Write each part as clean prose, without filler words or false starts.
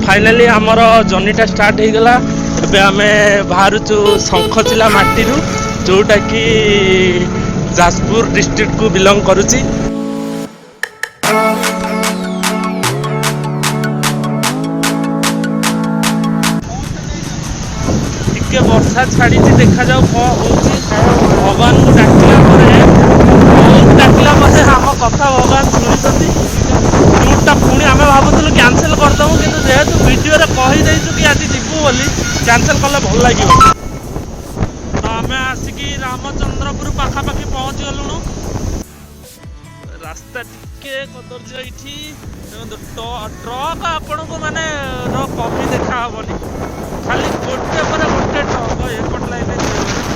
Finally ଆମର ଜର୍ଣ୍ଣିଟା start ହେଇଗଲା। ଏବେ ଆମେ ବାହାରୁଛୁ ଶଙ୍ଖଚିଲା ମାଟିରୁ, ଯେଉଁଟାକି ଯାଜପୁର ଡିଷ୍ଟ୍ରିକ୍ଟକୁ ବିଲଙ୍ଗ କରୁଛି। ଟିକେ ବର୍ଷା ଛାଡ଼ିଛି, ଦେଖାଯାଉ କ'ଣ ହେଉଛି। ଭଗବାନଙ୍କୁ ଡାକିଲା ପରେ, ବହୁତ ଡାକିଲା ପରେ ଆମ କଥା ଭଗବାନ ଶୁଣିଛନ୍ତି। ଟୁର୍ଟା ପୁଣି ଆମେ ଭାବୁଥିଲୁ କ୍ୟାନସେଲ୍ କରିଦେବୁ, କିନ୍ତୁ ଯେହେତୁ ଭିଡ଼ିଓରେ କହିଦେଇଛୁ କି ଆଜି ଯିବୁ ବୋଲି, କ୍ୟାନସେଲ୍ କଲେ ଭଲ ଲାଗିବ। ତ ଆମେ ଆସିକି ରାମଚନ୍ଦ୍ରପୁର ପାଖାପାଖି ପହଞ୍ଚିଗଲୁଣୁ। ରାସ୍ତା ଟିକେ କଦର୍ଯ୍ୟ ଏଇଠି। ଦେଖନ୍ତୁ, ଟ୍ରକ୍ ଆପଣଙ୍କୁ ମାନେ ର କମି ଦେଖା ହବନି, ଖାଲି ଗୋଟେ ପରେ ଗୋଟେ ଟ୍ରକ୍ ଏପଟ ଲାଇନରେ।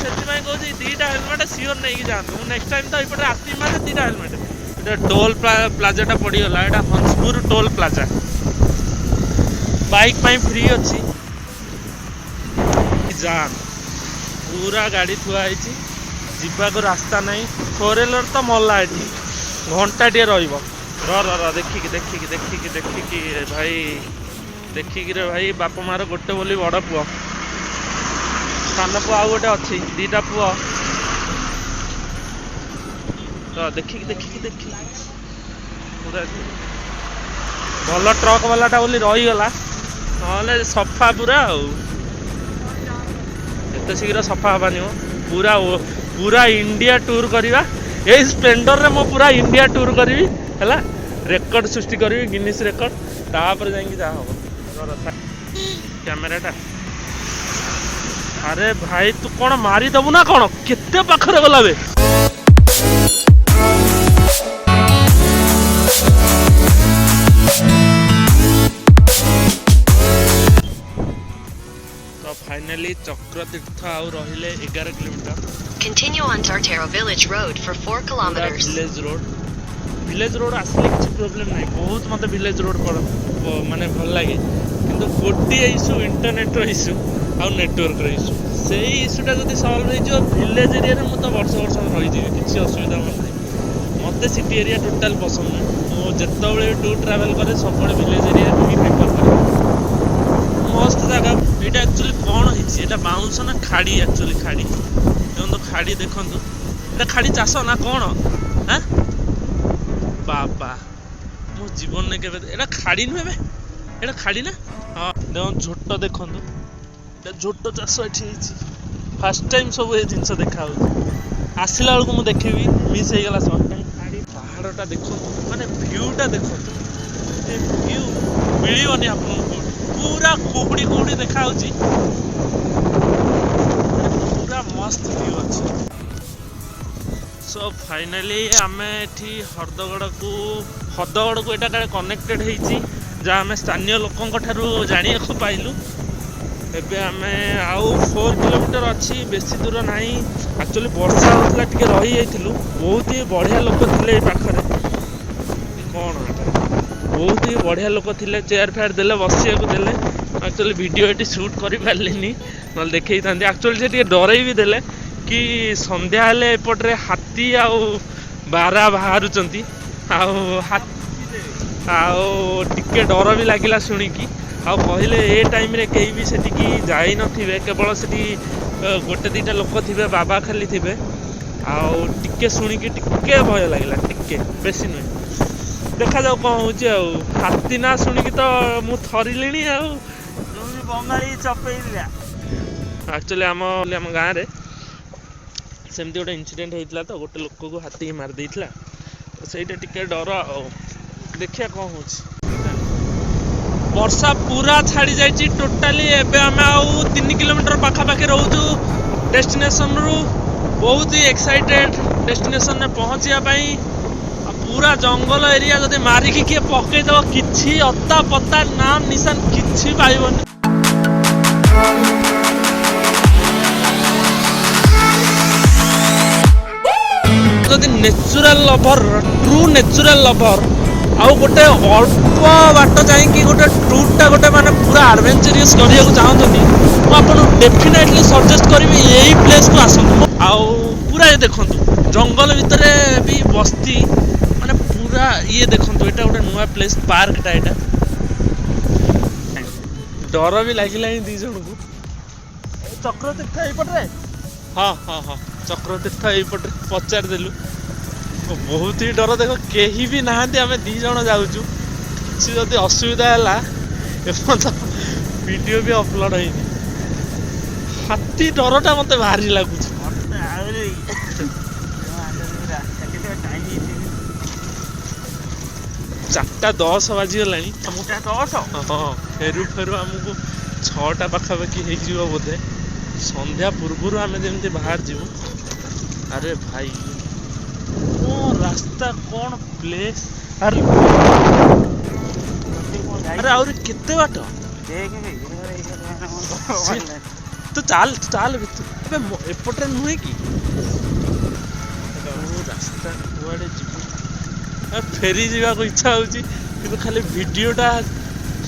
ସେଥିପାଇଁ କହୁଛି, 2ଟା ହେଲମେଟ୍ ସିଓର ନେଇକି ଯାଆନ୍ତୁ। ମୁଁ ନେକ୍ସଟ ଟାଇମ୍ ତ ଏପଟେ ଆସିବି ମାନେ 2ଟା ହେଲମେଟ୍। ଏଇଟା ଟୋଲ୍ ପ୍ଲାଜାଟା ପଡ଼ିଗଲା। ଏଇଟା ହଂସପୁର ଟୋଲ୍ ପ୍ଲାଜା। ବାଇକ୍ ପାଇଁ ଫ୍ରି ଅଛି। ଜାମ୍, ପୁରା ଗାଡ଼ି ଥୁଆ ହେଇଛି, ଯିବାକୁ ରାସ୍ତା ନାହିଁ। ଫୋର୍ ହ୍ୱିଲର ତ ମଲା ଏଠି, ଘଣ୍ଟାଟିଏ ରହିବ। ର ର ର, ଦେଖିକି ଦେଖିକି ଦେଖିକି ଦେଖିକି ଭାଇ, ଦେଖିକି ରେ ଭାଇ। ବାପା ମାର ଗୋଟେ ବୋଲି ବଡ଼ ପୁଅ, ସାନ ପୁଅ ଆଉ ଗୋଟେ ଅଛି, 2ଟା ପୁଅ ତ। ଦେଖିକି ଦେଖିକି ଦେଖିକି। ପୁରା ଭଲ ଟ୍ରକ୍ ବାଲାଟା ବୋଲି ରହିଗଲା, ନହେଲେ ସଫା ପୁରା। ଆଉ ଏତେ ଶୀଘ୍ର ସଫା ହବାନି ମ। ପୁରା ପୁରା ଇଣ୍ଡିଆ ଟୁର୍ କରିବା ଏଇ ସ୍ପ୍ଲେଣ୍ଡରରେ। ମୁଁ ପୁରା ଇଣ୍ଡିଆ ଟୁର୍ କରିବି, ହେଲା, ରେକର୍ଡ ସୃଷ୍ଟି କରିବି, ଗିନିସ୍ ରେକର୍ଡ, ତାପରେ ଯାଇକି ଯାହା ହବ। କ୍ୟାମେରାଟା, ଆରେ ଭାଇ, ତୁ କ'ଣ ମାରିଦବୁ ନା କ'ଣ? କେତେ ପାଖରେ ଗଲା ବେ। ତ ଫାଇନାଲି ଚକ୍ରତୀର୍ଥ ଆଉ ରହିଲେ 11 kilometre. Continue on Tartaro Village Road for 4 ପୁରା kilometers. Village road. Village road ଆସିଲେ କିଛି ପ୍ରୋବ୍ଲେମ୍ ନାହିଁ। ବହୁତ ମୋତେ ଭିଲେଜ ରୋଡ଼ ମାନେ ଭଲ ଲାଗେ, କିନ୍ତୁ ଗୋଟିଏ ଇସ୍ୟୁ, ଇଣ୍ଟରନେଟ୍ର ଇସ୍ୟୁ ଆଉ ନେଟୱାର୍କର ଇସ୍ୟୁ। ସେଇ ଇସ୍ୟୁଟା ଯଦି ସଲ୍ଭ ହେଇଯିବ, ଭିଲେଜ ଏରିଆରେ ମୁଁ ତ ବର୍ଷ ବର୍ଷ ରହିଯିବି, କିଛି ଅସୁବିଧା ମୋର ନାହିଁ। ମୋତେ ସିଟି ଏରିଆ ଟୋଟାଲ୍ ପସନ୍ଦ ନୁହେଁ। ମୁଁ ଯେତେବେଳେ ବି ଟୁର୍ ଟ୍ରାଭେଲ୍ କରେ, ସବୁବେଳେ ଭିଲେଜ ଏରିଆକୁ ହିଁ ପ୍ରିଫର୍ କରେ। ମସ୍ତ ଜାଗା ଏଇଟା। ଆକ୍ଚୁଆଲି କ'ଣ ହେଇଛି ଏଇଟା? ବାଉଁଶ ନା ଖାଡ଼ି? ଆକ୍ଚୁଆଲି ଖାଡ଼ି। ଦେଖନ୍ତୁ, ଖାଡ଼ି ଦେଖନ୍ତୁ। ଏଇଟା ଖାଡ଼ି ଚାଷ ନା କ'ଣ? ଆଁ ବାବା, ମୋ ଜୀବନରେ କେବେ, ଏଇଟା ଖାଡ଼ି ନୁହେଁ ବେ, ଏଇଟା ଖାଡ଼ି ନା? ହଁ, ଦେଖନ୍ତୁ, ଝୋଟ ଦେଖନ୍ତୁ। ଏଇଟା ଝୋଟ ଚାଷ ଏଠି ହେଇଛି। ଫାର୍ଷ୍ଟ ଟାଇମ୍ ସବୁ ଏ ଜିନିଷ ଦେଖା ହଉଛି। ଆସିଲା ବେଳକୁ ମୁଁ ଦେଖିବି, ମିସ୍ ହେଇଗଲା ସର୍ଟ ଟାଇମ୍। ପାହାଡ଼ଟା ଦେଖନ୍ତୁ, ମାନେ ଭ୍ୟୁଟା ଦେଖନ୍ତୁ। ଏ ଭ୍ୟୁ ମିଳିବନି ଆପଣଙ୍କୁ କୋଉଠି। ପୁରା କୁହୁଡ଼ି କୁହୁଡ଼ି ଦେଖା ହଉଛି, ପୁରା ମସ୍ତ ଭ୍ୟୁ ଅଛି। ସୋ ଫାଇନାଲି ଆମେ ଏଠି ହ୍ରଦଗଡ଼କୁ ଏଇଟା କାଳେ କନେକ୍ଟେଡ୍ ହେଇଛି, ଯାହା ଆମେ ସ୍ଥାନୀୟ ଲୋକଙ୍କ ଠାରୁ ଜାଣିବାକୁ ପାଇଲୁ। ଏବେ ଆମେ ଆଉ 4 କିଲୋମିଟର ଅଛି, ବେଶୀ ଦୂର ନାହିଁ। ଆକ୍ଚୁଆଲି ବର୍ଷା ହେଉଥିଲା, ଟିକେ ରହିଯାଇଥିଲୁ। ବହୁତ ହି ବଢ଼ିଆ ଲୋକ ଥିଲେ ଏଇ ପାଖରେ। କ'ଣ ଏଟା? ବହୁତ ହି ବଢ଼ିଆ ଲୋକ ଥିଲେ, ଚେୟାର ଫେୟାର ଦେଲେ, ବସିବାକୁ ଦେଲେ। ଆକ୍ଚୁଆଲି ଭିଡ଼ିଓ ଏଠି ସୁଟ୍ କରିପାରିଲିନି, ନହେଲେ ଦେଖେଇଥାନ୍ତି। ଆକ୍ଚୁଆଲି ସେ ଟିକେ ଡରେଇ ବି ଦେଲେ କି ସନ୍ଧ୍ୟା ହେଲେ ଏପଟରେ ହାତୀ ଆଉ ବାରା ବାହାରୁଛନ୍ତି। ଆଉ ଟିକେ ଡର ବି ଲାଗିଲା ଶୁଣିକି। ଆଉ କହିଲେ ଏ ଟାଇମ୍ରେ କେହି ବି ସେଠିକି ଯାଇନଥିବେ, କେବଳ ସେଠି ଗୋଟେ ଦୁଇଟା ଲୋକ ଥିବେ, ବାବା ଖାଲି ଥିବେ। ଆଉ ଟିକେ ଶୁଣିକି ଟିକେ ଭୟ ଲାଗିଲା, ଟିକେ, ବେଶୀ ନୁହେଁ। ଦେଖାଯାଉ କ'ଣ ହେଉଛି। ଆଉ ହାତୀ ନା ଶୁଣିକି ତ ମୁଁ ଥରିଲିଣି ଆଉ। ବଙ୍ଗାଳୀ ଚପେଇ। ଆକ୍ଚୁଆଲି ଆମ ଗାଁରେ ସେମିତି ଗୋଟେ ଇନସିଡେଣ୍ଟ ହେଇଥିଲା ତ, ଗୋଟେ ଲୋକକୁ ହାତୀ ମାରି ଦେଇଥିଲା ତ, ସେଇଟା ଟିକେ ଡର। ଆଉ ଦେଖିବା କ'ଣ ହେଉଛି। ବର୍ଷା ପୁରା ଛାଡ଼ି ଯାଇଛି ଟୋଟାଲି। ଏବେ ଆମେ ଆଉ 3 କିଲୋମିଟର ପାଖାପାଖି ରହୁଛୁ ଡେଷ୍ଟିନେସନରୁ। ବହୁତ ହି ଏକ୍ସାଇଟେଡ୍ ଡେଷ୍ଟିନେସନରେ ପହଞ୍ଚିବା ପାଇଁ। ଆଉ ପୁରା ଜଙ୍ଗଲ ଏରିଆ, ଯଦି ମାରିକି କିଏ ପକେଇଦବ, କିଛି ଅତା ପତା ନାମ ନିଶାନ କିଛି ପାଇବନି। ଯଦି natural lover, true natural lover, ଆଉ ଗୋଟେ ଅଳ୍ପ ବାଟ ଯାଇକି ଗୋଟେ ଟୁର୍ଟା ଗୋଟେ ମାନେ ପୁରା ଆଡ଼ଭେଞ୍ଚରିୟସ୍ କରିବାକୁ ଚାହୁଁଛନ୍ତି, ମୁଁ ଆପଣଙ୍କୁ ଡେଫିନେଟଲି ସଜେଷ୍ଟ କରିବି, ଏଇ ପ୍ଲେସ୍କୁ ଆସନ୍ତୁ। ଆଉ ପୁରା ଇଏ ଦେଖନ୍ତୁ, ଜଙ୍ଗଲ ଭିତରେ ବି ବସ୍ତି, ମାନେ ପୁରା ଇଏ ଦେଖନ୍ତୁ। ଏଇଟା ଗୋଟେ ନୂଆ ପ୍ଲେସ୍, ପାର୍କଟା ଏଇଟା। ଡର ବି ଲାଗିଲାଣି ଦି ଜଣଙ୍କୁ। ଚକ୍ରତୀର୍ଥ ଏଇପଟରେ। ହଁ, ଚକ୍ରତୀର୍ଥ ଏଇପଟରେ, ପଚାରିଦେଲୁ। ବହୁତ ହି ଡର। ଦେଖ, କେହି ବି ନାହାନ୍ତି, ଆମେ ଦି ଜଣ ଯାଉଛୁ। କିଛି ଯଦି ଅସୁବିଧା ହେଲା, ଏପର୍ଯ୍ୟନ୍ତ ଭିଡ଼ିଓ ବି ଅପଲୋଡ଼ ହେଇନି। ହାତୀ ଡରଟା ମୋତେ ଭାରି ଲାଗୁଛି। ମତେ ଆହୁରି କେତେ ଟାଇମ୍ ହେଇଛି? 4ଟା 10 ବାଜିଗଲାଣି। 4ଟା 10? ହଁ, ଫେରୁ ଫେରୁ ଆମକୁ 6ଟା ପାଖାପାଖି ହେଇଯିବ ବୋଧେ। ସନ୍ଧ୍ୟା ପୂର୍ବରୁ ଆମେ ଯେମିତି ବାହାରି ଯିବୁ। ଆରେ ଭାଇ, କ'ଣ ରାସ୍ତା, କ'ଣ ପ୍ଲେସ୍! ଆରେ ଆରେ, ଆହୁରି କେତେ ବାଟ? ଦେଖେ। ତୁ ଚାଲ, ତୁ ଚାଲ ଭିତର। ଏବେ ଏପଟରେ ନୁହେଁ କି ଓ ରାସ୍ତା? କୁଆଡ଼େ ଯିବୁ? ଫେରି ଯିବାକୁ ଇଚ୍ଛା ହେଉଛି, କିନ୍ତୁ ଖାଲି ଭିଡ଼ିଓଟା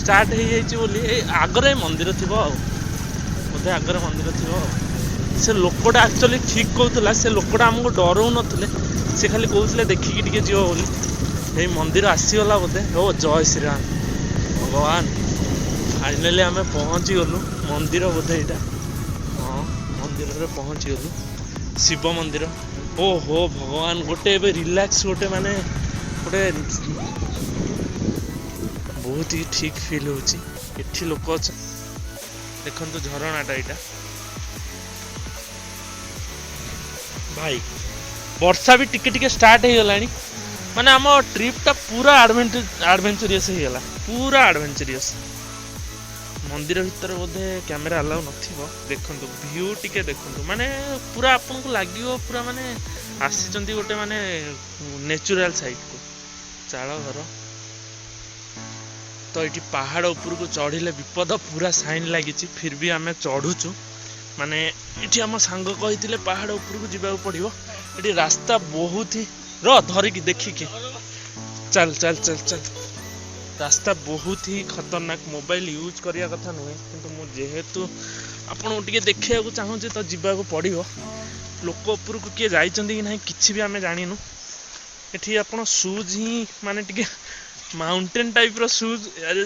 ଷ୍ଟାର୍ଟ ହେଇଯାଇଛି ବୋଲି। ଏଇ ଆଗରେ ମନ୍ଦିର ଥିବ ଆଉ, ବୋଧେ ଆଗରେ ମନ୍ଦିର ଥିବ ଆଉ। ସେ ଲୋକଟା ଆକ୍ଚୁଆଲି ଠିକ୍ କହୁଥିଲା। ସେ ଲୋକଟା ଆମକୁ ଡରଉନଥିଲେ, ସେ ଖାଲି କହୁଥିଲେ ଦେଖିକି ଟିକେ ଯିବ ବୋଲି। ଏଇ ମନ୍ଦିର ଆସିଗଲା ବୋଧେ। ଓ ଜୟ ଶ୍ରୀରାମ ଭଗବାନ! ଫାଇନାଲି ଆମେ ପହଞ୍ଚିଗଲୁ। ମନ୍ଦିର ବୋଧେ ଏଇଟା। ହଁ, ମନ୍ଦିରରେ ପହଞ୍ଚିଗଲୁ, ଶିବ ମନ୍ଦିର। ଓହୋ ଭଗବାନ, ଗୋଟେ ଏବେ ରିଲାକ୍ସ, ଗୋଟେ ମାନେ ଗୋଟେ ବହୁତ ହି ଠିକ୍ ଫିଲ୍ ହେଉଛି। ଏଠି ଲୋକ ଅଛନ୍ତି। ଦେଖନ୍ତୁ ଝରଣାଟା ଏଇଟା। ଭାଇ, ବର୍ଷା ବି ଟିକେ ଟିକେ ଷ୍ଟାର୍ଟ ହେଇଗଲାଣି। ମାନେ ଆମ ଟ୍ରିପ୍ଟା ପୁରା ଆଡ଼ଭେଞ୍ଚରିୟସ୍ ହେଇଗଲା, ପୁରା ଆଡ଼ଭେଞ୍ଚରିୟସ୍। ମନ୍ଦିର ଭିତରେ ବୋଧେ କ୍ୟାମେରା ଆଲାଉ ନଥିବ। ଦେଖନ୍ତୁ, ଭ୍ୟୁ ଟିକେ ଦେଖନ୍ତୁ। ମାନେ ପୁରା ଆପଣଙ୍କୁ ଲାଗିବ ପୁରା ମାନେ ଆସିଛନ୍ତି ଗୋଟେ ମାନେ ନେଚୁରାଲ ସାଇଟ୍କୁ। ଚାଳ ଘର ତ। ଏଇଠି ପାହାଡ଼ ଉପରକୁ ଚଢ଼ିଲେ ବିପଦ, ପୁରା ସାଇନ୍ ଲାଗିଛି, ଫିର୍ ବି ଆମେ ଚଢ଼ୁଛୁ। ମାନେ ଏଠି ଆମ ସାଙ୍ଗ କହିଥିଲେ ପାହାଡ଼ ଉପରକୁ ଯିବାକୁ ପଡ଼ିବ। ଏଠି ରାସ୍ତା ବହୁତ ହି ର ଧରିକି ଦେଖିକି ଚାଲ, ଚାଲ, ଚାଲ, ଚାଲ। ରାସ୍ତା ବହୁତ ହି ଖତରନାକ। ମୋବାଇଲ ୟୁଜ୍ କରିବା କଥା ନୁହେଁ, କିନ୍ତୁ ମୁଁ ଯେହେତୁ ଆପଣଙ୍କୁ ଟିକେ ଦେଖିବାକୁ ଚାହୁଁଛି, ତ ଯିବାକୁ ପଡ଼ିବ। ଲୋକ ଉପରକୁ କିଏ ଯାଇଛନ୍ତି କି ନାହିଁ, କିଛି ବି ଆମେ ଜାଣିନୁ। ଏଠି ଆପଣ ସୁଜ୍ ହିଁ ମାନେ ଟିକେ ମାଉଣ୍ଟେନ୍ ଟାଇପ୍ର ସୁଜ୍,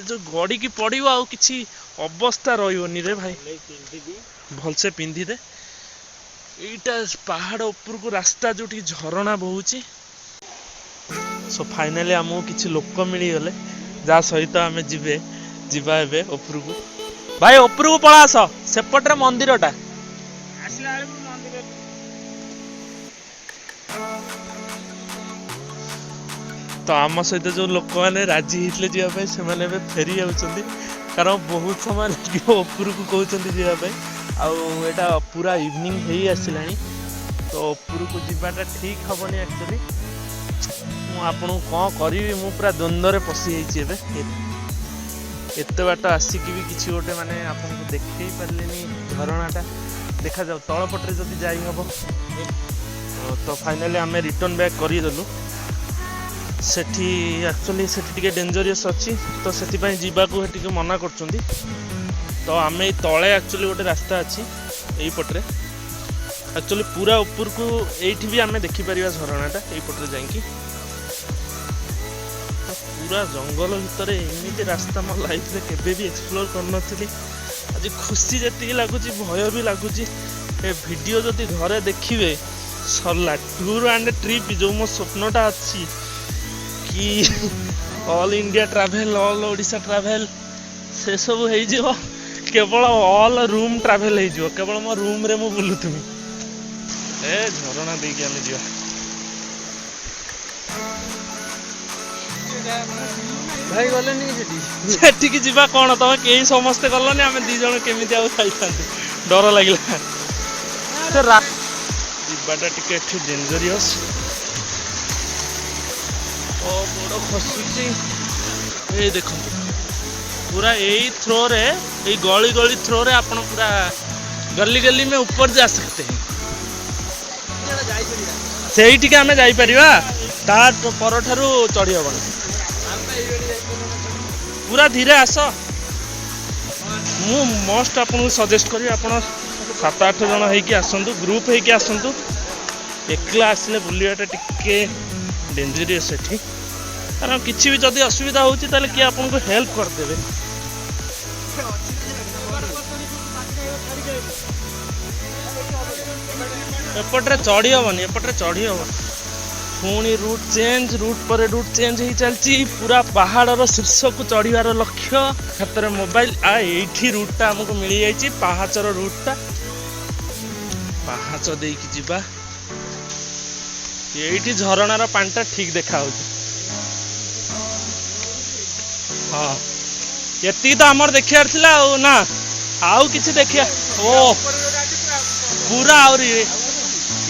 ଯେଉଁ ଗଡ଼ିକି ପଡ଼ିବ ଆଉ କିଛି ଅବସ୍ଥା ରହିବନି ରେ ଭାଇ। ଭଲସେ ପିନ୍ଧିଦେ। ଏଇଟା ପାହାଡ଼ ଉପରକୁ ରାସ୍ତା, ଯୋଉଠି ଝରଣା ବହୁଛି। ସୋ ଫାଇନାଲି ଆମକୁ କିଛି ଲୋକ ମିଳିଗଲେ, ଯାହା ସହିତ ଆମେ ଯିବା ଏବେ ଉପରକୁ। ଭାଇ, ଉପରକୁ ପଳା ଆସ, ସେପଟରେ ମନ୍ଦିରଟା। ଆସିଲା ବେଳକୁ ମନ୍ଦିର। ତ ଆମ ସହିତ ଯୋଉ ଲୋକମାନେ ରାଜି ହେଇଥିଲେ ଯିବା ପାଇଁ, ସେମାନେ ଏବେ ଫେରି ଯାଉଛନ୍ତି, କାରଣ ବହୁତ ସମୟ ଲାଗିବ ଉପରକୁ କହୁଛନ୍ତି ଯିବା ପାଇଁ। ଆଉ ଏଇଟା ପୁରା ଇଭିନିଂ ହେଇ ଆସିଲାଣି, ତ ଉପରକୁ ଯିବାଟା ଠିକ୍ ହବନି ଆକ୍ଚୁଆଲି। ମୁଁ ଆପଣଙ୍କୁ କ'ଣ କରିବି, ମୁଁ ପୁରା ଦ୍ୱନ୍ଦ୍ୱରେ ପଶିଯାଇଛି ଏବେ। ଏତେ ବାଟ ଆସିକି ବି କିଛି ଗୋଟେ ମାନେ ଆପଣଙ୍କୁ ଦେଖେଇ ପାରିଲିନି ଝରଣାଟା। ଦେଖାଯାଉ ତଳ ପଟରେ ଯଦି ଯାଇ ହବ। ତ ଫାଇନାଲି ଆମେ ରିଟର୍ନ ବ୍ୟାକ୍ କରିଦେଲୁ। ସେଠି ଆକ୍ଚୁଆଲି ସେଠି ଟିକେ ଡେଞ୍ଜରିୟସ୍ ଅଛି, ତ ସେଥିପାଇଁ ଯିବାକୁ ଟିକେ ମନା କରୁଛନ୍ତି। ତ ଆମେ ଏଇ ତଳେ ଆକ୍ଚୁଆଲି ଗୋଟେ ରାସ୍ତା ଅଛି ଏଇପଟରେ। ଆକ୍ଚୁଆଲି ପୁରା ଉପରକୁ ଏଇଠି ବି ଆମେ ଦେଖିପାରିବା ଝରଣାଟା ଏଇପଟରେ ଯାଇକି। ତ ପୁରା ଜଙ୍ଗଲ ଭିତରେ ଏମିତି ରାସ୍ତା ମୋ ଲାଇଫରେ କେବେ ବି ଏକ୍ସପ୍ଲୋର କରିନଥିଲି। ଆଜି ଖୁସି ଯେତିକି ଲାଗୁଛି, ଭୟ ବି ଲାଗୁଛି। ଏ ଭିଡ଼ିଓ ଯଦି ଘରେ ଦେଖିବେ, ସରିଲା। ଟୁର୍ ଆଣ୍ଡ ଟ୍ରିପ୍ ଯେଉଁ ମୋ ସ୍ୱପ୍ନଟା ଅଛି କି all India travel, all Odisha travel, ସେସବୁ ହେଇଯିବ। କେବଳ ଅଲ୍ ରୁମ୍ ଟ୍ରାଭେଲ୍ ହେଇଯିବ, କେବଳ ମୋ ରୁମ୍ରେ ମୁଁ ବୁଲୁଥିବି। ଏ ଝରଣା ଦେଇକି ଆମେ ଯିବା। ଭାଇ ଗଲେନି ସେଠି? ସେଠିକି ଯିବା କ'ଣ? ତମେ କେହି ସମସ୍ତେ ଗଲନି, ଆମେ ଦି ଜଣ କେମିତି ଆଉ ଯାଇଥାନ୍ତୁ? ଡର ଲାଗିଲା। ସେ ଯିବାଟା ଟିକେ ଏଠି ଡେଞ୍ଜରିୟସ୍। ଓ, ଗୋଡ଼ ଖସୁଛି। ଏଇ ଦେଖନ୍ତୁ, ପୁରା ଏଇ ଥ୍ରୋରେ, ଏଇ ଗଳି ଗଳି ଥ୍ରୋରେ ଆପଣ ପୁରା गली गली में ऊपर जा सकते हैं। ସେଇଠିକି ଆମେ ଯାଇପାରିବା, ତା ପରଠାରୁ ଚଢ଼ି ହବନି। ପୁରା ଧୀରେ ଆସ। ମୁଁ ମଷ୍ଟ ଆପଣଙ୍କୁ ସଜେଷ୍ଟ କରିବି, ଆପଣ ସାତ ଆଠ ଜଣ ହେଇକି ଆସନ୍ତୁ, ଗ୍ରୁପ୍ ହେଇକି ଆସନ୍ତୁ। ଏକଲା ଆସିଲେ ବୁଲିବାଟା ଟିକେ ଡେଞ୍ଜରିୟସ୍ ଏଠି, କାରଣ କିଛି ବି ଯଦି ଅସୁବିଧା ହେଉଛି, ତାହେଲେ କିଏ ଆପଣଙ୍କୁ ହେଲ୍ପ କରିଦେବେ। ଏପଟରେ ଚଢ଼ି ହବନି, ଏପଟରେ ଚଢ଼ି ହବନି। ପୁଣି ରୁଟ୍ ଚେଞ୍ଜ, ରୁଟ୍ ପରେ ରୁଟ୍ ଚେଞ୍ଜ ହେଇ ଚାଲିଛି। ପୁରା ପାହାଡ଼ର ଶୀର୍ଷକୁ ଚଢ଼ିବାର ଲକ୍ଷ୍ୟ, ହାତରେ ମୋବାଇଲ। ଏଇଠି ରୁଟ୍ଟା ଆମକୁ ମିଳିଯାଇଛି, ପାହାଚର ରୁଟ୍ଟା। ପାହାଚ ଦେଇକି ଯିବା। ଏଇଠି ଝରଣାର ପାଣିଟା ଠିକ ଦେଖାହଉଛି। ହଁ, ଏତିକି ତ ଆମର ଦେଖିବାର ଥିଲା ଆଉ ନା ଆଉ କିଛି ଦେଖିବା? ଓ, ପୁରା ଆହୁରି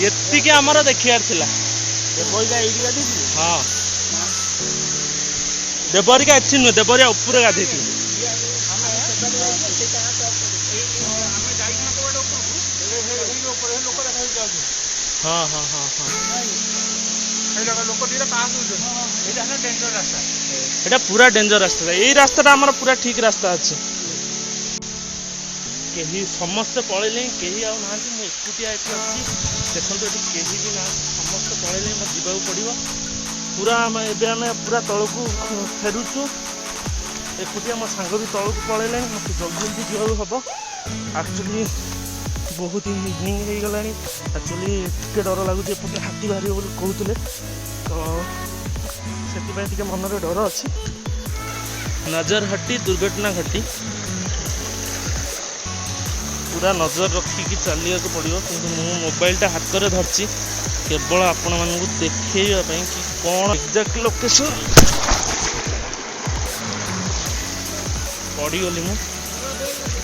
ଏତିକି ଆମର ଦେଖିବାର ଥିଲା। ହଁ, ଦେବରିକା ଏଠି ନୁହେଁ, ଦେବରିଆ ଉପରେ ଗାଧେଇଥିଲି। ହଁ, ଏଇଟା ପୁରା ଡେଞ୍ଜର ରାସ୍ତା। ଏଇ ରାସ୍ତାଟା ଆମର ପୁରା ଠିକ ରାସ୍ତା ଅଛି। କେହି, ସମସ୍ତେ ପଳେଇଲେଣି, କେହି ଆଉ ନାହାନ୍ତି। ମୁଁ ଏକୁଟିଆ ଏଠି ଅଛି। ଦେଖନ୍ତୁ, ଏଠି କେହି ବି ନାହାନ୍ତି, ସମସ୍ତେ ପଳେଇଲେଣି। ମୋତେ ଯିବାକୁ ପଡ଼ିବ ପୁରା। ଆମେ ଏବେ ଆମେ ପୁରା ତଳକୁ ଫେରୁଛୁ ଏକୁଟିଆ। ମୋ ସାଙ୍ଗ ବି ତଳକୁ ପଳେଇଲେଣି। ମୋତେ ଜଲ୍ଦି ଜଲ୍ଦି ଯିବାକୁ ହେବ। ଆକ୍ଚୁଆଲି ବହୁତ ଇଭିନିଂ ହେଇଗଲାଣି। ଆକ୍ଚୁଆଲି ଟିକେ ଡର ଲାଗୁଛି। ଏପଟେ ହାତୀ ବାହାରିବ ବୋଲି କହୁଥିଲେ, ତ ସେଥିପାଇଁ ଟିକେ ମନରେ ଡର ଅଛି। ନଜର ହଟି, ଦୁର୍ଘଟଣା ଘଟି। ପୁରା ନଜର ରଖିକି ଚାଲିବାକୁ ପଡ଼ିବ। କିନ୍ତୁ ମୁଁ ମୋବାଇଲଟା ହାତରେ ଧରିଛି କେବଳ ଆପଣମାନଙ୍କୁ ଦେଖେଇବା ପାଇଁ କି କ'ଣ ଏକ୍ଜାକ୍ଟ ଲୋକେସନ୍। ପଡ଼ିଗଲି ମୁଁ।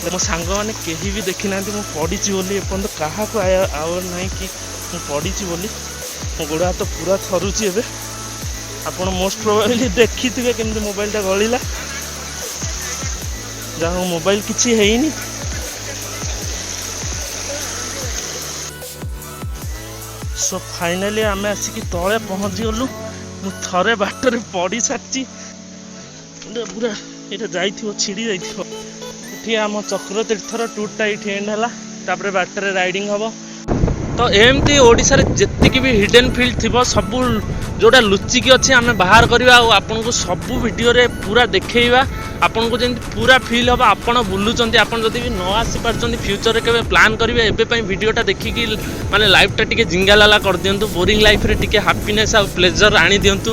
ମୋ ସାଙ୍ଗମାନେ କେହି ବି ଦେଖିନାହାନ୍ତି ମୁଁ ପଡ଼ିଛି ବୋଲି। ଏପର୍ଯ୍ୟନ୍ତ କାହାକୁ ଆଉ ନାହିଁ କି ମୁଁ ପଡ଼ିଛି ବୋଲି। ମୋ ଗୋଡ଼ ହାତ ପୁରା ଥରୁଛି ଏବେ। ଆପଣ ମୋଷ୍ଟ ପ୍ରୋବାବଲି ଦେଖିଥିବେ କେମିତି ମୋବାଇଲଟା ଗଳିଲା। ଯାହା ହଉ, ମୋବାଇଲ କିଛି ହେଇନି। ସୋ ଫାଇନାଲି ଆମେ ଆସିକି ତଳେ ପହଞ୍ଚିଗଲୁ। ମୁଁ ଥରେ ବାଟରେ ପଡ଼ି ସାରିଛି। ଏଇଟା ପୁରା ଏଇଟା ଯାଇଥିବ, ଛିଡ଼ି ଯାଇଥିବ। ଏଠି ଆମ ଚକ୍ରତୀର୍ଥର ଟୁର୍ଟା ଏଇଠି ଏଣ୍ଡ ହେଲା। ତାପରେ ବାଟରେ ରାଇଡ଼ିଂ ହବ। ତ ଏମିତି ଓଡ଼ିଶାରେ ଯେତିକି ବି ହିଡେନ୍ ଫିଲ୍ଡ ଥିବ, ସବୁ ଯେଉଁଟା ଲୁଚିକି ଅଛି, ଆମେ ବାହାର କରିବା ଆଉ ଆପଣଙ୍କୁ ସବୁ ଭିଡ଼ିଓରେ ପୁରା ଦେଖେଇବା। ଆପଣଙ୍କୁ ଯେମିତି ପୁରା ଫିଲ୍ ହେବ ଆପଣ ବୁଲୁଛନ୍ତି। ଆପଣ ଯଦି ବି ନ ଆସିପାରୁଛନ୍ତି, ଫ୍ୟୁଚରରେ କେବେ ପ୍ଲାନ୍ କରିବେ। ଏବେ ପାଇଁ ଭିଡ଼ିଓଟା ଦେଖିକି ମାନେ ଲାଇଫ୍ଟା ଟିକେ ଜିଙ୍ଗାଲାଲା କରିଦିଅନ୍ତୁ। ବୋରିଂ ଲାଇଫ୍ରେ ଟିକେ ହାପିନେସ୍ ଆଉ ପ୍ଲେଜର୍ ଆଣିଦିଅନ୍ତୁ।